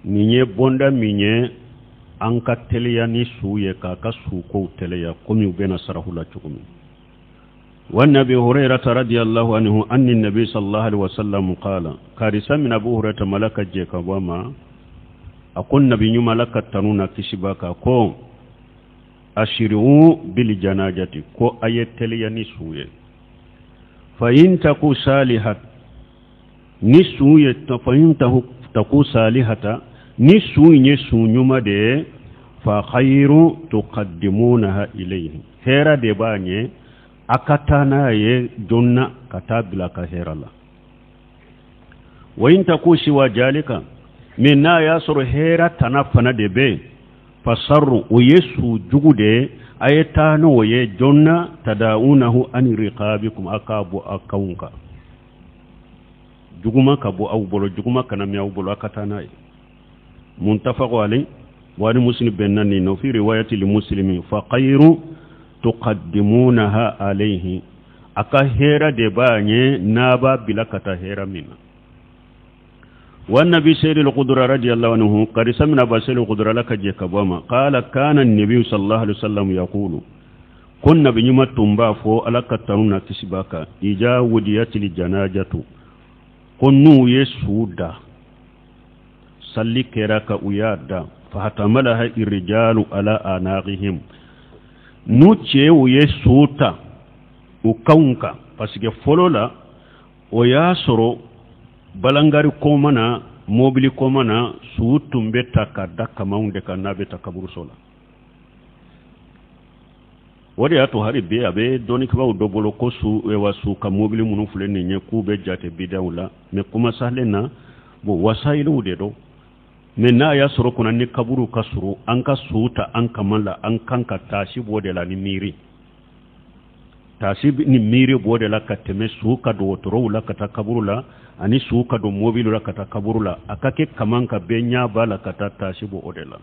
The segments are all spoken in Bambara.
Nin ye bonda min ye an ka teliya ni su ye k'a ka sukow teliya komi u bɛna sarahu la cogo min. Wa an abi hurairata radiyallahu anhu anni nabi sallallahu alaihi wasallam qala, karisa min Abu Hurairata mala ka jɛ ka bɔ a ma, a ko nabi ɲuman Ala ka tanu na kisi b'a kan ko asiri'u bil janajati, ko a ye teliya ni su ye. Fa in taku salihat, ni su ye, fa in taku salihata, ni su in ye su ɲuman de ye, fa khayru tuqaddimunaha ilayhi, hɛrɛ de b'a ɲɛ a ka taa n'a ye joona ka taa bila ka hɛrɛ la. Wa in taku siwa jalika, mais n'a y'a sɔrɔ hɛrɛ tana fana de bɛ yen, fa sarru, o ye su jugu de ye, a ye taa n'o ye joona, tada'unahu an riqabikum, a k'a bɔ aw kanw kan, juguma ka bɔ aw bolo, juguma kana mɛn aw bolo, a ka taa n'a ye. Muntafaqu alayhi, Buhari Muslim bɛnna nin na. Fi riwayati li muslimi fa khayru tuqaddimunaha alayhi, a ka hɛrɛ de b'a ɲɛ n'a b'a bila ka taa hɛrɛ min na. Wa nabi sayyid al-qudra radiyallahu anhu, karisa min Aba Sayyid al-Qudra la ka jɛ ka bɔ a ma, qala kana an-nabi sallallahu alaihi wasallam yaqulu, ko nabi ɲuman tun b'a fɔ Ala ka tanu na kisi b'a kan, ija wudiyatil janajatu, ko n'u ye su da, salli kɛra ka u y'a da, fahatamalaha irrijalu ala anaqihim, n'u cɛw ye su ta u kanw kan, parce que fɔlɔ la o y'a sɔrɔ balangari ko ma na, mobili ko ma na, su tun bɛ ta ka da kamanw de kan n'a bɛ ta kaburuso la. O de y'a to hali bi a bɛ dɔnnikɛbaaw dɔ bolo ko su, wa su ka mobili minnu filɛ nin ye k'u bɛ jate bidaw la, mais kuma salen na, bon, wasayiliw de don. Mais n'a y'a sɔrɔ kunna ni kaburu ka surun, an ka su ta an kaman la, an kan ka taasi bɔ de la ni miiri, taasi ni miiri bɔ de la ka tɛmɛ su ka don wotorow la ka taa kaburu la, ani su ka don mobili la ka taa kaburu la, a ka kɛ kaman ka bɛɛ ɲɛ b'a la ka taa taasi bɔ o de la.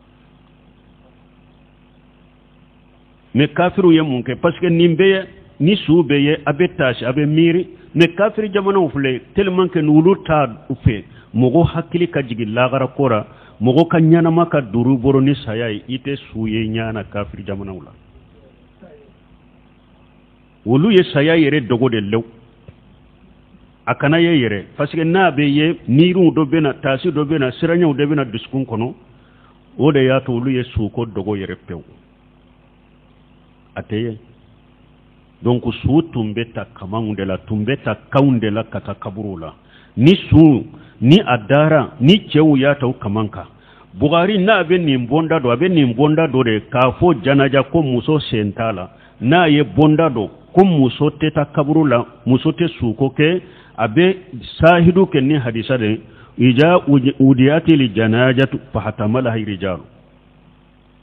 Mais kafiriw ye mun kɛ? Parce que nin bɛɛ ye, ni su bɛ ye, a bɛ taasi, a bɛ miiri. Mais kafiri jamanaw filɛ, tellement que olu t'a fɛ mɔgɔ hakili ka jigin lagara ko la, mɔgɔ ka ɲɛnama ka duuru bolo ni saya ye, i tɛ su ye ɲɛ na kafiri jamanaw la. Olu ye saya yɛrɛ dogo de lew, a kana ye yɛrɛ, parce que n'a bɛ ye, miiriw dɔ bɛ na, taasi dɔ bɛ na, siranɲɛw dɔ bɛ na dusukun kɔnɔ. O de y'a to olu ye suko dogo yɛrɛ pewu, a tɛ ye. Donc su tun bɛ ta kamanw de la, tun bɛ ta kanw de la ka taa kaburuw la. Ni su ni a dara, ni cɛw y'a ta u kaman kan, Bugari n'a bɛ nin bonda dɔn, a bɛ nin bonda dɔ de k'a fɔ janaja ko muso sen t'a la. N'a ye bonda dɔn ko muso tɛ taa kaburu la, muso tɛ suko kɛ, a bɛ sahidu kɛ ni hadisa de ija udiyati li janajatu fahatamalaha rijalu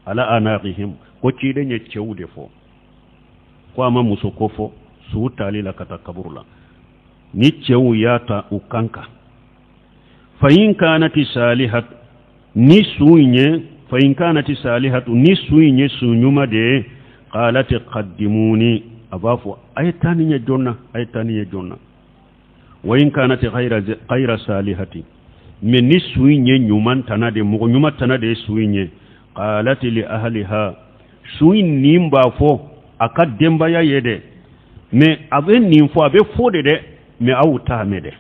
ala anaqihim, ko ciden ye cɛw de fɔ, ko a ma muso ko fɔ su tali la ka taa kaburu la, ni cɛw y'a ta u kan kan. Fa in kanati salihat, ni su in ye, fa in kanati salihatu, ni su in ye su ɲuman de ye, qalati qaddimuni, a b'a fɔ a ye taa ni ye joona, a ye taa ni ye joona. Wa in kanati ghayra salihati, mais ni su in ye ɲuman tana de, mɔgɔ ɲuman tana de ye su in ye, qalati li ahliha, su in nin b'a fɔ a ka denbaya ye dɛ, mais a bɛ nin fɔ, a bɛ fɔ de dɛ, mais aw t'a mɛn dɛ.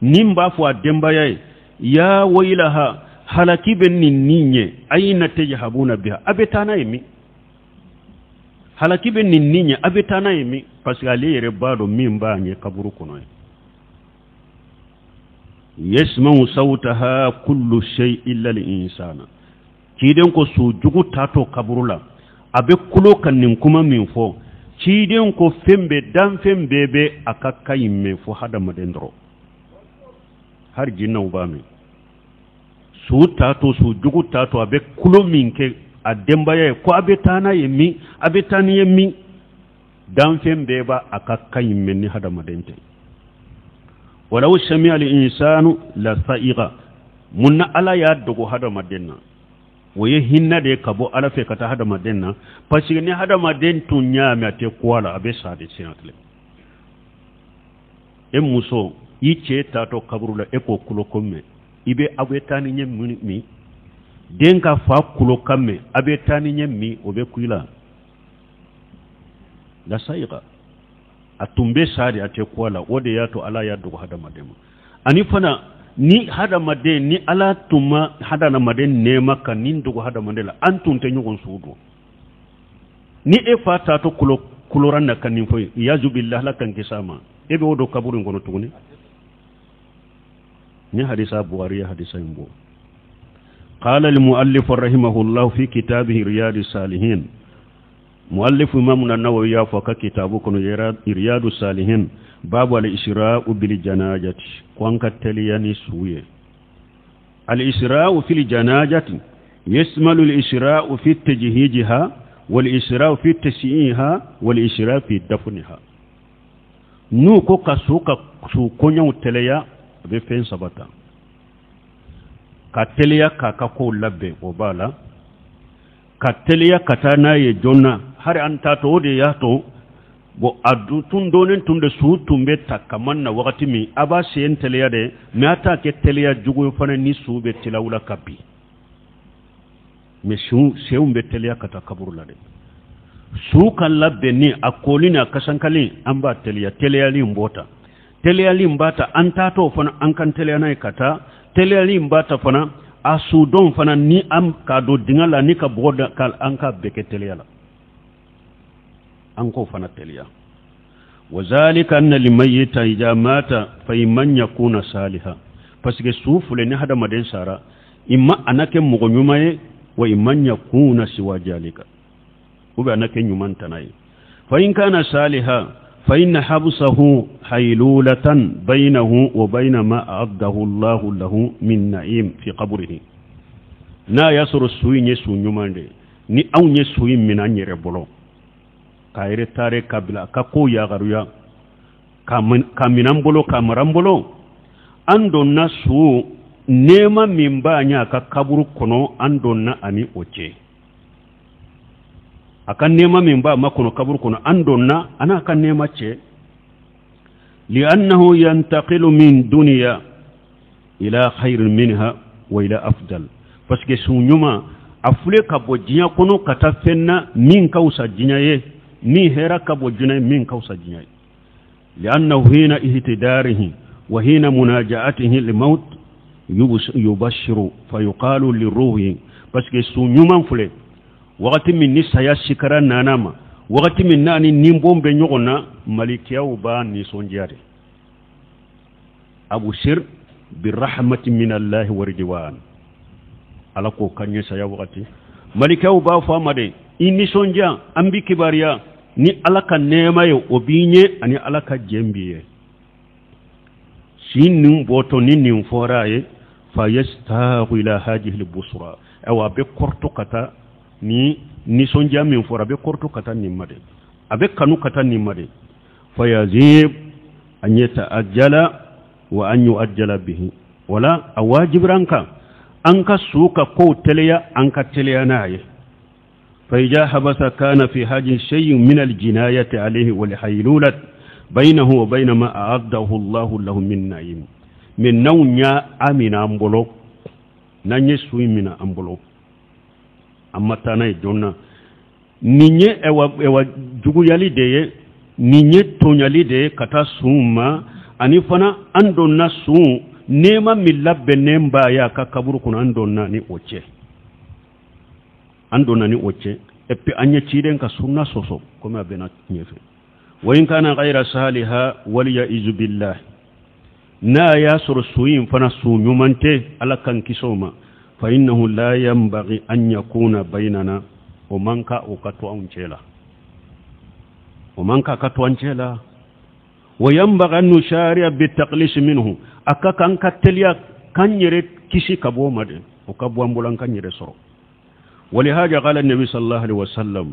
Nin b'a fɔ a denbaya ye, ya waylaha, halaki bɛ nin nin ye, ayna tajhabuna biha, a bɛ taa n'a ye min? Halaki bɛ nin nin ye, a bɛ taa n'a ye min? Parce que ale yɛrɛ b'a dɔn min b'a ɲɛ kaburu kɔnɔ ye. Yasma'u sawtaha kullu shay illa al-insana, ciden ko su jugu taatɔ kaburu la, a bɛ kulo ka nin kuma min fɔ, ciden ko fɛn bɛɛ, danfɛn bɛɛ bɛ a ka kan in mɛn fo hadamaden dɔrɔn, hali jinɛw b'a mɛn. Su taatɔ, su jugu taatɔ, a bɛ kulo min kɛ a denbaya ye ko a bɛ taa n'a ye min, a bɛ taa ni ye min, danfɛn bɛɛ b'a a ka kan in mɛn ni hadamaden tɛ. Walaw sami'a al-insanu la sa'iqa, mun na Ala y'a dogo hadamaden na? O ye hinɛ de ye ka bɔ Ala fɛ ka taa hadamaden na, parce que ni hadamaden tun y'a mɛn, a tɛ ku a la, a bɛ sa de siɲɛ kelen. E muso, i cɛ taatɔ kaburu la, e k'o kulo ko mɛn, I bɛ aw bɛ taa ni ɲɛ min, den ka fa kulo kan mɛn, a bɛ taa ni ɲɛ min, o bɛ ku i la lasayiga. A tun bɛ sa de, a tɛ ku a la. O de y'a to Ala y'a dogo hadamaden ma. Ani fana, ni hadamaden, ni Ala tun ma hadamaden nɛɛma ka nin dogo hadamaden la, an tun tɛ ɲɔgɔn su dɔn. Ni e fa taatɔ kulo kuloran na ka nin fɔ, yazu billahi, Ala kan kisi a ma, e bɛ o don kaburu in kɔnɔ tuguni. Ni hadisa Buhari ye hadisa in bɔ. قال المؤلف رحمه الله في كتابه رياض الصالحين، مؤلف إمامنا النووي y'a fɔ ka kitabu kɔnɔ رياض الصالحين، باب الإسراع بالجنازة، ko an ka teliya ni su ye. الإسراع في الجنازة يشمل الإسراع في تجهيزها والإسراع في تشييعها والإسراع في دفنها. N'u ko ka su ka su koɲɛw teliya, a bɛ fɛn saba ta: ka teliya k'a ka kow labɛn, o b'a la; ka teliya ka taa n'a ye joona hari an t'a to. O de y'a to bon, a tun donnen tun de, su tun bɛ ta kaman na wagati min, a b'a sen teliya dɛ, mais a t'a kɛ teliya jugu ye fana ni su bɛ tilaw la ka bin. Mais su senw bɛ teliya ka taa kaburu la dɛ. Su ka labɛnni, a koli ni a kasankali, an b'a teliya. Teliyali in b'o ta, teliyali in b'a ta an taatɔ fana, an kan teliya n'a ye ka taa. Teliyali in b'a ta fana, a sudɔn fana, ni an k'a don dingɛ la ni ka bɔgɔ da ka, an k'a bɛɛ kɛ teliya la, an k'o fana teliya. وذلك أن الميت إذا مات فإما أن يكون صالحا, parce que su filɛ, ni hadamaden sara, imma a na kɛ mɔgɔ ɲuman ye, وإما أن يكون سوى ذلك, ou bien a na kɛ ɲuman tana ye. فإن كان صالحا فإن حبسه حيلولة بينه وبين ما أعده الله له من نعيم في قبره. N'a y'a sɔrɔ su in ye su ɲuman de, ni anw ye su in minɛ an yɛrɛ bolo k'a yɛrɛ taare ka bila ka kow yagaruya ka minɛ an bolo, ka mara an bolo, an donna su nɛɛma min b'a ɲɛ a ka kaburu kɔnɔ, an donna ani o cɛ. A ka nɛɛma min b'a ma kɔnɔ kaburu kɔnɔ, an donna a n'a ka nɛɛma cɛ. لأنه ينتقل من دنيا إلى خير منها وإلى أفضل, parce que su ɲuman a filɛ ka bɔ diɲɛ kɔnɔ ka taa fɛn na min ka fisa diɲɛ ye, min hɛrɛ ka bɔ diɲɛ ye, min ka fisa diɲɛ ye. لأنه حين احتضاره وحين مناجاته الموت يبشر فيقال للروح, parce que su ɲuman filɛ, wagati min ni saya sikara nana ma, wagati min n'a ni ninbon bɛ ɲɔgɔn na, malikiyaw b'a nisɔndiya de. أبشر برحمة من الله ورضوان. Ala k'o ka ɲɛ. Saya wagati, malikiyaw b'a fɔ a ma de: i nisɔndiya, an bi kibaruya ni Ala ka nɛɛma ye, o b'i ɲɛ, ani Ala ka jɛn b'i ye. Si nin bɔtɔ ni nin fɔra a ye, فيشتاق إلى هذه البشرى. Ayiwa, a bɛ kɔrɔtɔ ka taa ni nisɔndiya min fɔra, a bɛ kɔrɔtɔ ka taa nin ma de, a bɛ kanu ka taa nin ma de. فيجب أن يتعجل وأن يعجل به. Wala a wajibira an kan an ka su ka kow teliya, an ka teliya n'a ye. فإذا حبس كان في هذه شيء من الجناية عليه والحيلولة بينه وبين ما أعده الله له من نعيم. Mais n'anw y'a minɛ an bolo, n'an ye su in minɛ an bolo, an ma taa n'a ye joona, nin ye ɛwa ɛwa juguyali de ye, nin ye tɔɲali de ye ka taa sun ma. Ani fana, an donna sun nɛɛma min labɛnnen b'a ye a ka kaburu kɔnɔ, an donna ni o cɛ, an donna ni o cɛ. Et puis an ye ciden ka sunna sɔsɔ, komi a bɛna ɲɛfɛ. وإن كان غير صالحا والعياذ بالله, n'a y'a sɔrɔ su in fana su ɲuman tɛ, Ala kan kisi o ma, فإنه لا ينبغي أن يكون بيننا. O man ka o ka to anw cɛ la, o man ka ka to an cɛ la. وينبغي أن نسارع بالتخلص منه. A ka kan ka teliya k'an yɛrɛ kisi ka bɔ o ma de, o ka bɔ an bolo, an k'an yɛrɛ sɔrɔ. ولهذا قال النبي صلى الله عليه وسلم,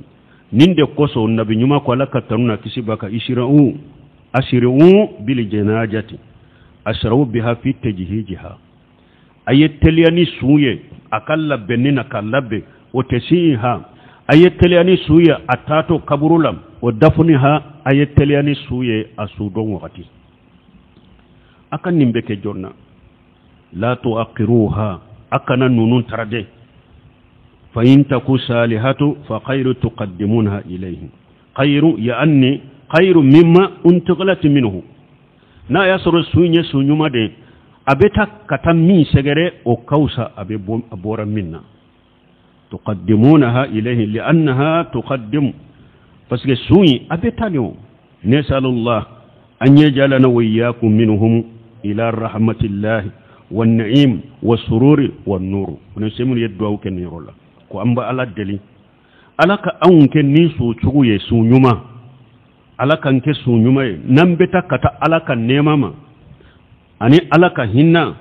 nin de kosɔn nabi ɲuman ko, Ala ka tanu na kisi b'a kan: اسرعوا أسرعوا بالجنازة أسرعوا بها في تجهيزها. A ye teliya ni su ye a ka labɛnni na ka labɛn, وتشييعها, a ye teliya ni su ye a taatɔ kaburu la, ودفنها, a ye teliya ni su ye a sudon wagati. A ka nin bɛ kɛ joona. La tuaqiruha, a kana ninnu tarade. Fa in taku salihatu fa khairu tuqaddimunha ilayhim, khairu yaani khairu mimma untuqilat minhu. N'a y'a sɔrɔ su in ye su ɲuman de ye, a bɛ taa ka taa min sɛgɛrɛ, o ka fisa a bɛ bɔ a bɔra min na. Tuqaddimunaha ilayhi li'annaha tuqaddimu, parce que su in a bɛ taa de o. Nasalullah an yajalana wa iyyakum minhum ila rahmatillahi wan na'im was sururi wan nur. Ibn Usaymin ye duwawu kɛ nin yɔrɔ la ko an bɛ Ala deli, Ala ka anw kɛ ni su cogo ye, su ɲuman, Ala k'an kɛ su ɲuman ye n'an bɛ taa ka taa Ala ka nɛɛma ma, ani Ala ka hinɛ,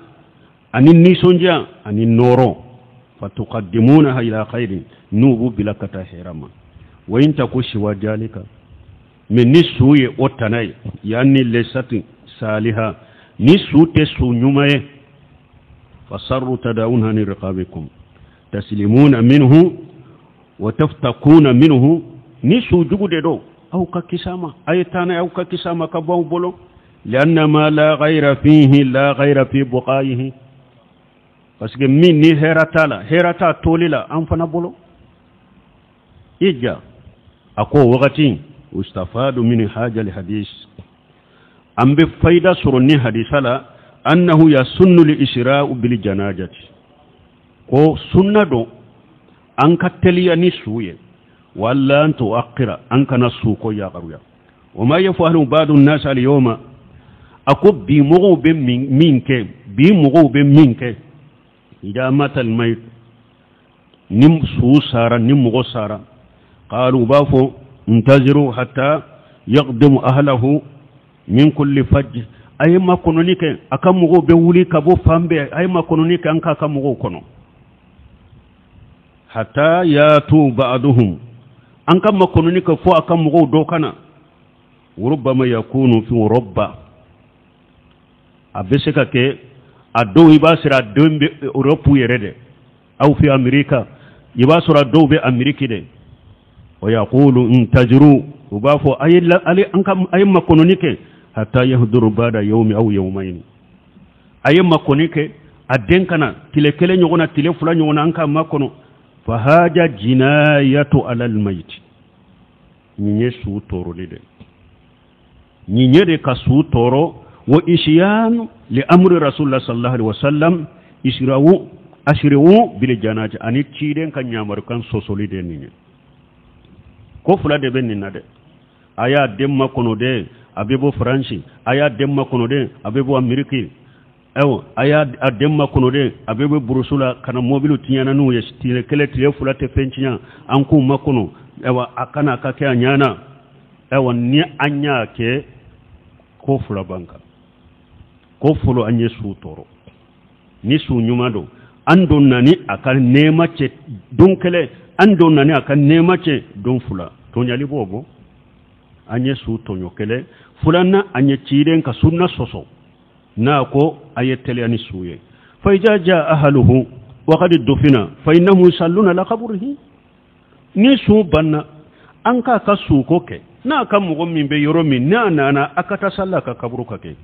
ani nisɔndiya, ani nɔɔrɔ. Fatuqaddimunaha ila khairin, n'u b'u bila ka taa hɛrɛ ma. Wa in taku siwa jalika, mais ni su ye o tana ye, yani lesati saliha, ni su tɛ su ɲuman ye, fasarru tadawunha ni riqabikum taslimuna minhu wa taftakuna minhu. Ni su jugu de don, aw ka kisa ma, a ye taa n'a ye, aw ka kisa ma ka bɔ aw bolo. Lianna ma la ghayra fihi la ghayra fi buqayihi, parce que min ni hɛrɛ t'a la, hɛrɛ t'a toli la an fana bolo. I ja a ko wagati ustafadu min haja li hadis, an bɛ fayida sɔrɔ ni hadisa la, annahu yasunnu li isra'u bil janajati, ko sunna don an ka teliya ni su ye, wala an tuakhira, an kana su ko yakaruya. Wa ma yafalu ba'du an-nas al-yawma, a ko bi mɔgɔw bɛ min kɛ, bi mɔgɔw bɛ min kɛ, ida mata al-mayit, ni su sara, ni mɔgɔ sara, qalu, u b'a fɔ intaziru hatta yaqdimu ahlahu min kulli fajj, a ye makɔnɔni kɛ, a ka mɔgɔw bɛ wuli ka bɔ fan bɛɛ, a ye makɔnɔni kɛ an k'a ka mɔgɔw kɔnɔ, hatta yatu ba'duhum, an ka makɔnɔni kɛ fo a ka mɔgɔw dɔ ka na. Rubbama yakunu fi Europa, a bɛ se ka kɛ a dɔw i b'a sɔrɔ a den bɛ Europe yɛrɛ dɛ, aw fi Amerika, i b'a sɔrɔ a dɔw bɛ Ameriki dɛ. Wa yaqulu intaziru, u b'a fɔ a ye la, ale an ka a ye makɔnɔni kɛ, hatta yahduru ba'da yawmi aw yawmayni, a ye makɔnɔni kɛ a den kana tile kelen ɲɔgɔn na, tile fila ɲɔgɔn na, an ka makɔnɔ. Fa haja jinayatu ala almayit, nin ye su tɔɔrɔli dɛ, nin ye de ka su tɔɔrɔ. Wa isyanu li amri rasulullah sallallahu alaihi wasallam isra'u asri'u bil janaji, ani ciden ka ɲamarukan sɔsɔli de nin ye. Ko fila de bɛ nin na dɛ, a y'a den makɔnɔ dɛ, a bɛ bɔ Faransi, a y'a den makɔnɔ dɛ, a bɛ bɔ Ameriki, ayiwa, a y'a den makɔnɔ dɛ, a bɛ bɔ burusu la ka na mɔbiliw tiɲɛna n'u ye, tile kelen tile fila tɛ fɛn tiɲɛ, an k'u makɔnɔ, ayiwa, a kana a ka kɛ a ɲɛna. Ayiwa, ni an y'a kɛ, ko fila b'an kan. Ko fɔlɔ, an ye su tɔɔrɔ. Ni su ɲuman don, an don nani a ka nɛɛma cɛ don kelen, an don nani a ka nɛɛma cɛ don fila, tɔɲali b'o bɔ. An ye su tɔɲɔ kelen. Filanan, an ye ciden ka sunna sɔsɔ n'a ko a ye teliya ni su ye. Fa iza jaa ahluhu wa qad dufina fa innahum yusalluna ala qabrihi, ni su banna, an k'a ka suko kɛ, n'a ka mɔgɔ min bɛ yɔrɔ min, n'a nana, a ka taa sali a ka kaburu ka kɛ.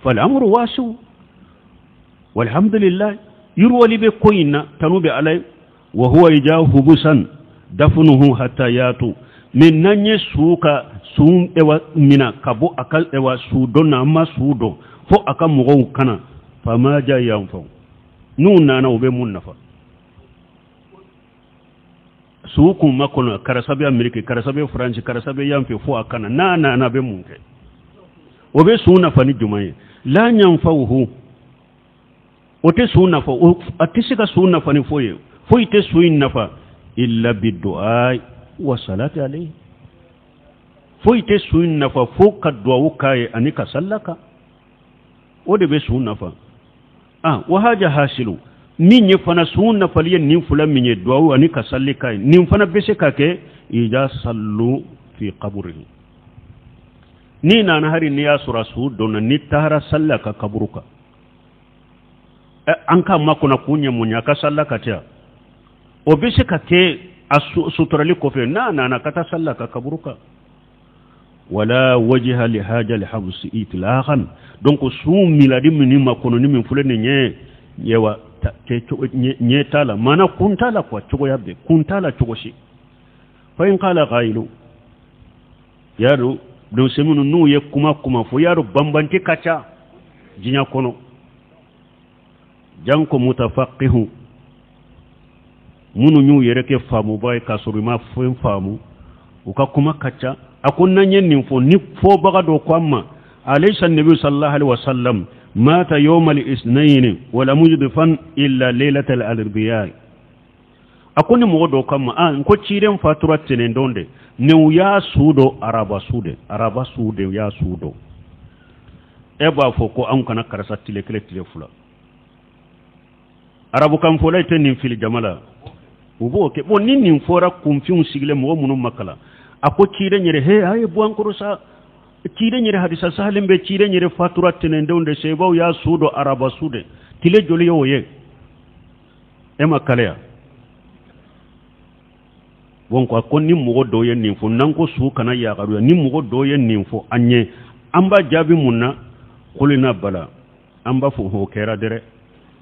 Fal amru wasiu walhamdulillah, yiriwali bɛ ko in na, tanu bɛ Ala ye. Wa huwa ijahu busan dafnuhu hatta yatu, mais n'an ye su ka su ewa mina ka bɔ a ka ewa su dɔn na, an ma su dɔn fo a ka mɔgɔw kana fama ja yanfaw, n'u nana, u bɛ mun nafa? Su kun ma kɔnɔ, karisa bɛ Ameriki, karisa bɛ Faransi, karisa bɛ yan fɛ, fo a kana n'a nana, a bɛ mun kɛ? O bɛ su nafa ni jumɛn ye? La yanfawuhu, o tɛ su nafa, a tɛ se ka su nafa ni foyi ye, foyi tɛ su in nafa illa bidu'a wa salati alayhi, foyi tɛ su in nafa fo ka duwawu k'a ye ani ka salila kan, o de bɛ su nafa. Ah, wa haja hasilu, min ye fana su nafali ye nin fila min ye, duwawu ani ka salli k'a ye, nin fana bɛ se ka kɛ ida sallu fi qabrihi, n'i nana hari n'i y'a sɔrɔ a su donna, n'i taara salli a ka kaburu kan, an ka makɔnɔ k'u ɲɛ mun ye, a ka salli ka ca, o bɛ se ka kɛ a suturali kɔfɛ, n'a nana ka taa salli a ka kaburu kan. Wala wajha li haja li habsi itlaqan. Donc su miladi min makɔnɔni min filɛ nin ye, yewa ɲɛ t'a la, maana kun t'a la quoi, cogoya bɛɛ kun t'a la cogo si. Fa in qala qailu, y'a dɔn denmisɛnninw n'u ye kuma kuma fɔ, y'a dɔn banbanci ka ca diɲɛ kɔnɔ, janko mutafaqihu minnu y'u yɛrɛ kɛ faamuba ye k'a sɔrɔ u ma fɛn faamu, u ka kuma ka ca. A ko n'an ye nin fɔ, ni fɔbaga dɔ ko an ma, alaysa nabi sallallahu alaihi wasallam mata yawma al-ithnayn wa lam yudfan illa laylat al-arbi'a. A ko ni mɔgɔ dɔ ko an ma, a n ko ciden fatura tɛnɛn don de, ne u y'a su dɔn araba su de, araba su de u y'a su dɔn. E b'a fɔ ko anw kana karisa tile kelen tile fila. Arabukan fɔla tɛ nin fili jama la, u b'o kɛ. Bon, ni nin fɔra kunfinw sigilen mɔgɔ minnu ma kalan, a ko ciden yɛrɛ, he a ye bɔ an kɔrɔ sa, ciden yɛrɛ hadisa sahalen bɛ, ciden yɛrɛ fatura tɛnɛndenw de, sebaw y'a su dɔn araba su de, tile joli y'o ye? E ma kalaya. Bon, a ko ni mɔgɔ dɔw ye nin fɔ, n'an ko su kana yagaruya, ni mɔgɔ dɔw ye nin fɔ an ye, an b'a jaabi mun na? Kulina bala, an b'a fɔ o kɛra dɛrɛ.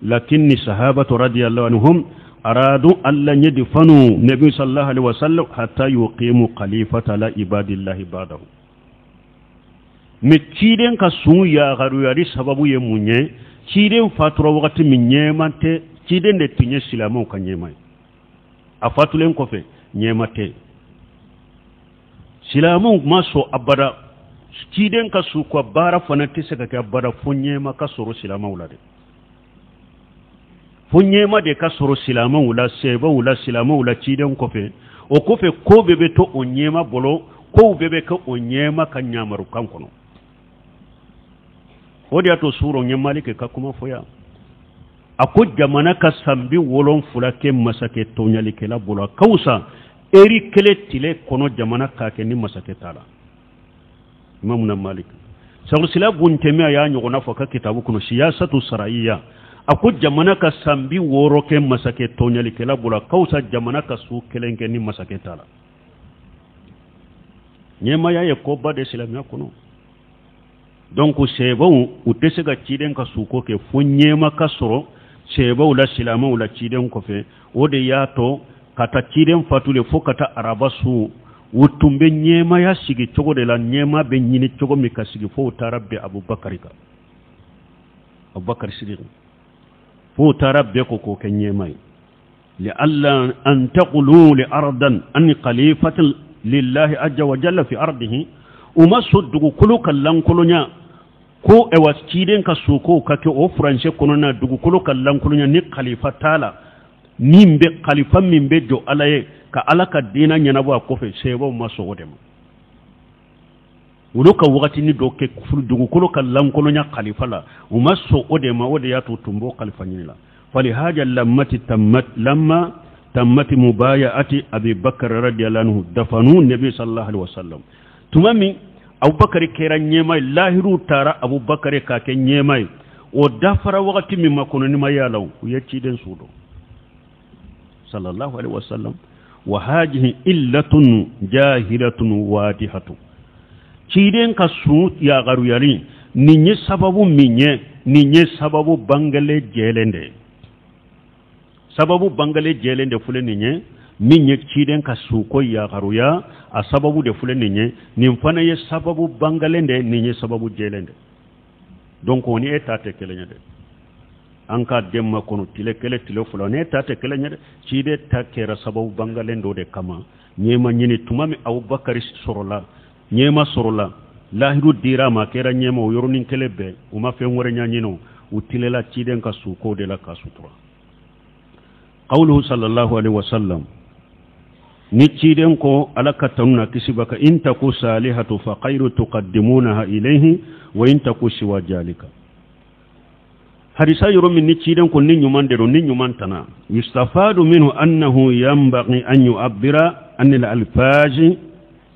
Lakinni sahabatu radiyallahu anhum aradu alla yadfanu nabi sallallahu alaihi wasallam hatta yuqimu khalifata la ibadillahi ba'dahu. Mais ciden ka sun yagaruyali sababu ye mun ye? Ciden fatura wagati min ɲɛma tɛ, ciden de tun ye silamɛw ka ɲɛma ye. A fatulen kɔfɛ ɲɛma tɛ, silamɛw ma sɔn abada ciden ka su ka baara fana tɛ se ka kɛ abada fo ɲɛma ka sɔrɔ silamɛw la dɛ, fo ɲɛma de ka sɔrɔ silamɛw la, sɛbɛw la, silamɛw la ciden kɔfɛ. O kɔfɛ ko bɛɛ bɛ to o ɲɛma bolo, kow bɛɛ bɛ kɛ o ɲɛma ka ɲamarukan kɔnɔ. O de y'a to suro n ye Maliki ka kuma fɔ yan, a ko jamana ka san 70 kɛ masakɛ tɔɲalikɛla bolo, a ka fisa eri kelen tile kɔnɔ jamana k'a kɛ ni masakɛ t'a la. Imamuna Malik Shaykhul Bun Taymiya y'a ɲɔgɔnna fɔ ka kitabu kɔnɔ siyasatu saraiya, a ko jamana ka san 60 kɛ masakɛ tɔɲalikɛla bolo, a ka fisa jamana ka su kelen kɛ ni masakɛ t'a la. Ɲɛmaya ye koba de silamɛya kɔnɔ. Donc sɛbɛw u tɛ se ka ciden ka suko kɛ fo ɲɛma ka sɔrɔ sɛbɛw la, silamɛw la ciden kɔfɛ. O de y'a to ka taa ciden fatulen fo ka taa araba su, u tun bɛ ɲɛmaya sigi cogo de la, ɲɛma bɛ ɲini cogo min ka sigi, fo u taara bɛn Abubakari kan, Abubakari Sidiki, fo u taara bɛn ko k'o kɛ ɲɛma ye. Li'alla an taqulu li ardan an khalifatin lillahi azza wa jalla fi ardihi, u ma sɔn dugukolo ka lankolonya ko ɛwa ciden ka sokow ka kɛ o furancɛ kɔnɔna, dugukolo ka lankolonya ni khalifa t'a la, min bɛ khalifa min bɛ jɔ Ala ye ka Ala ka diinɛ ɲɛnabɔ a kɔfɛ, sɛbɛw ma sɔn o de ma. Olu ka wagatini dɔ kɛ dugukolo ka lankolonya khalifa la, u ma sɔn o de ma. O de y'a to tun b'o khalifa ɲini la. Falihaja lammati tammat lamma tammati mubayaati Abi Bakr radiyallahu anhu dafanu nabi sallallahu alaihi wasallam. Tuma min Abubakari kɛra ɲɛma ye, lahiru taara Abubakari k'a kɛ ɲɛma ye, o dafara wagati min ma kɔnɔ ni ma y'a la, u ye ciden su dɔn sallallahu alaihi wasallam. Wa hajihi illatun jahilatun wadihatun, ciden ka sun yagaruyali nin ye sababu min ye, nin ye sababu bangale jɛlen de ye, sababu bangale jɛlen de filɛ nin ye, min ye ciden ka suko yagaruya, a sababu de filɛ nin ye, nin fana ye sababu bangalen de, nin ye sababu jɛlen de. Donc o ni e ta tɛ kelen ye dɛ, an ka den ma kɔnɔ tile kelen tile fila, ni e ta tɛ kelen ye dɛ. Ciden ta kɛra sababu bangalen dɔ de kama, ɲɛma ɲini tuma min Abubakari sɔrɔla, ɲɛma sɔrɔla, lahiru dira a ma, a kɛra ɲɛma, o yɔrɔnin kelen bɛɛ, u ma fɛn wɛrɛ ɲɛɲini, u tilela ciden ka suko de la k'a sutura. Qawluhu sallallahu alaihi wasallam, ni ciden ko Ala ka tanu na kisi baka, in taku salihatu fa khairu tuqaddimunaha ilayhi wa in taku siwa jalika. Hadisa yɔrɔ min ni ciden ko ni ɲuman de don, ni ɲuman tana, yustafadu minhu annahu yanbaghi an yu'abbira an al-alfazi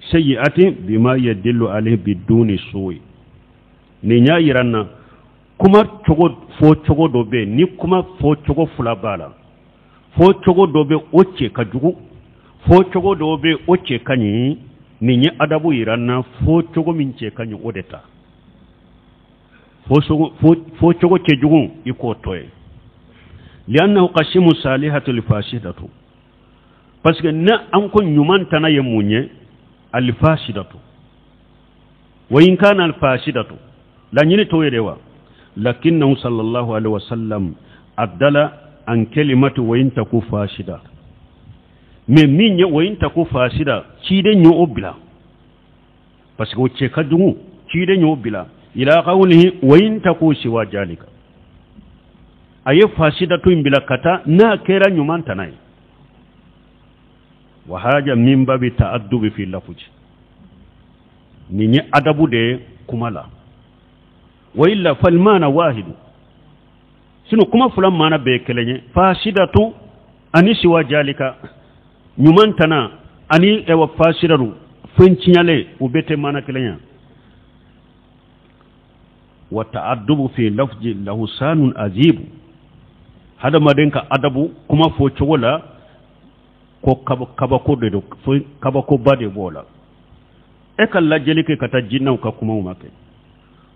sayyi'ati bima yadullu alayhi biduni su'i. Nin y'a yira n na kuma cogo fɔ cogo dɔ bɛ yen, ni kuma fɔ cogo fila b'a la, fɔ cogo dɔ bɛ o cɛ ka jugu, fɔ cogo dɔ bɛ o cɛ ka ɲi. Nin ye adabu yira n na fo cogo min cɛ ka ɲi, o de ta. Fo cogo cɛjugu, i k'o to yen. Liannahu qasimu salihatu lifasidatu, parce que ne an ko ɲuman tana ye mun ye? Alifasidatu wa in kana alfasidatu, laɲini t'o ye de wa. Lakinnahu sallallahu alaihi wasallam addala an kalimatu wa in taku fasida. Mais min ye wa in taku fasida, ciden y'o bila, parce que o cɛ ka jugu. Ciden y'o bila ila qawlihi wa in taku siwa jalika. A ye fasidatu in bila ka taa n'a kɛra ɲuman tana ye. Wa haja min babi ta'addubi fi lafuji, nin ye adabu de ye kuma la. Wa illa falmana wahidu, sinon kuma fila maana bɛɛ ye kelen ye. Fasidatu ani siwa jalika, ɲuman tana ani ɛwɔ fasidatu, fɛn tiɲalen, u bɛɛ tɛ maana kelen ye. Wa ta'addubu fi lafzi lahu sanun azibu, hadamaden ka adabu kuma fɔ cogo la, ko kabako de don, fo kabakoba de b'o la. E ka lajɛli kɛ ka taa jinɛw ka kumaw ma kɛ.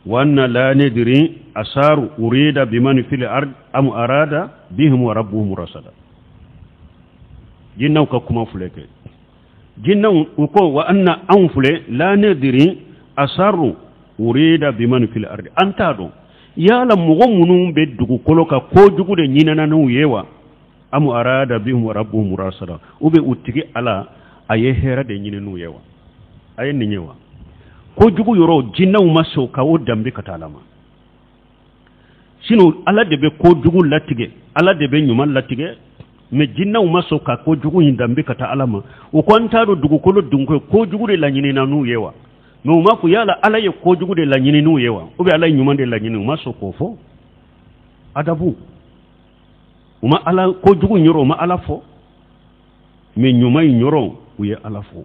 Wa anna la nadri asaru urida biman fil ard am arada bihim wa rabbuhum rasada. Jinɛw ka kuma filɛ kɛ. Jinɛw u ko wa anna, anw filɛ, la nadri asaru urida biman fil ard, an t'a dɔn yala mɔgɔ minnu bɛ dugukolo kan, kojugu de ɲinɛna n'u ye wa, am arada bihim wa rabbuhum rasada, u bɛ u tigi Ala a ye hɛrɛ de ɲini n'u ye wa. A ye nin ye wa, kojugu yɔrɔ, jinɛw ma sɔn ka o danbe ka taa Ala ma. Sinon Ala de bɛ kojugu latigɛ, Ala de bɛ ɲuman latigɛ, mais jinɛw ma sɔn ka kojugu in danbe ka taa Ala ma. U ko an t'a dɔn dugukolo dunko kojugu de laɲinina n'u ye wa. Mais u ma fɔ yala Ala ye kojugu de laɲini n'u ye wa, ou bien Ala ye ɲuman de laɲini. U ma sɔn k'o fɔ. Adabu, u ma Ala kojugu yɔrɔ, u ma Ala fɔ, mais ɲuman in yɔrɔ, u ye Ala fɔ.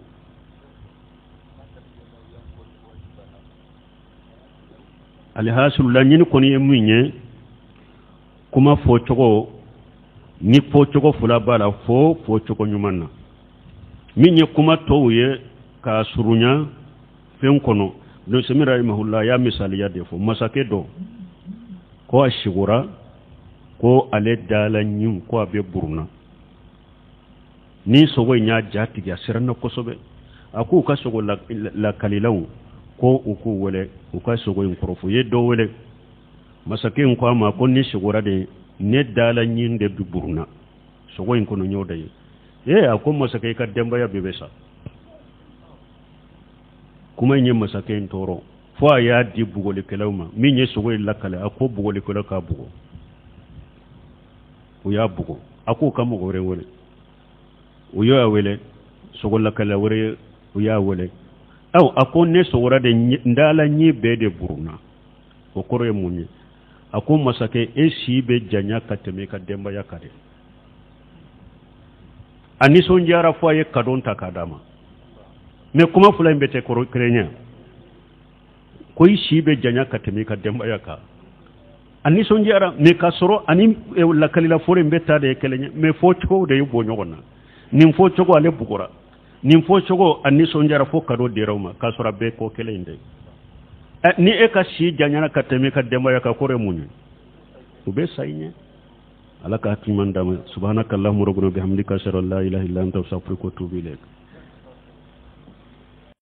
Alihasilu, laɲini kɔni ye min ye, kuma fɔcogo ni fɔcogo fila b'a la, fo fɔcogo ɲuman na. Min ye kuma tɔw ye k'a surunya fɛn kɔnɔ, Ibn Sami rahimahullah y'a misaliya de fɔ. Masakɛ dɔ ko a sigura ko ale dala ɲin ko a bɛ buruna ni sogo in y'a ja tigɛ, a siranna kosɛbɛ. A k'u ka sogo lakalilaw ko u k'u wele, u ka sogo in kɔrɔfɔ. U ye dɔ wele. Masakɛ in ko a ma ko ni sogora de, ne dala ɲin de bi buruna sogo in kɔnɔ, y'o de ye. Ee, a ko masakɛ, i ka denbaya bɛɛ bɛ sa. Kuma in ye masakɛ in tɔɔrɔ fo a y'a di bugolikɛlaw ma. Min ye sogo in lakale, a ko bugolikɛlaw k'a bugɔ. U y'a bugɔ. A k'u ka mɔgɔ wɛrɛ wele. U y'a wele, sogo lakale wɛrɛ, u y'a wele. Aw, a ko ne sogora de, n dala ɲi bɛɛ de buruna. O kɔrɔ ye mun ye? A ko masakɛ, e si bɛ janya ka tɛmɛ i ka denbaya kan dɛ. A nisɔndiyara fo a ye kadon ta k'a d'a ma. Mais kuma fila in bɛ tɛ kɔrɔ kelen ye. Ko i si bɛ janya ka tɛmɛ i ka denbaya kan, a nisɔndiyara. Mais k'a sɔrɔ ani lakalila fɔlɔ in bɛ ta de ye kelen ye, mais fɔcogo de ye bɔ ɲɔgɔn na. Nin fɔcogo, ale bugɔra. Nin fɔcogo, a nisɔndiyara fo kado dira u ma, k'a sɔrɔ a bɛɛ ko kelen in de ye. Ni e ka si janyana ka tɛmɛ i ka denbaya kan, kɔrɔ ye mun ye? U bɛ sa i ɲɛ. Ala ka hakili ɲuman d'an ma. Subhanaka allahumma rabbana bihamdika, ashhadu an la ilaha illa anta, astaghfiruka wa atubu ilayk.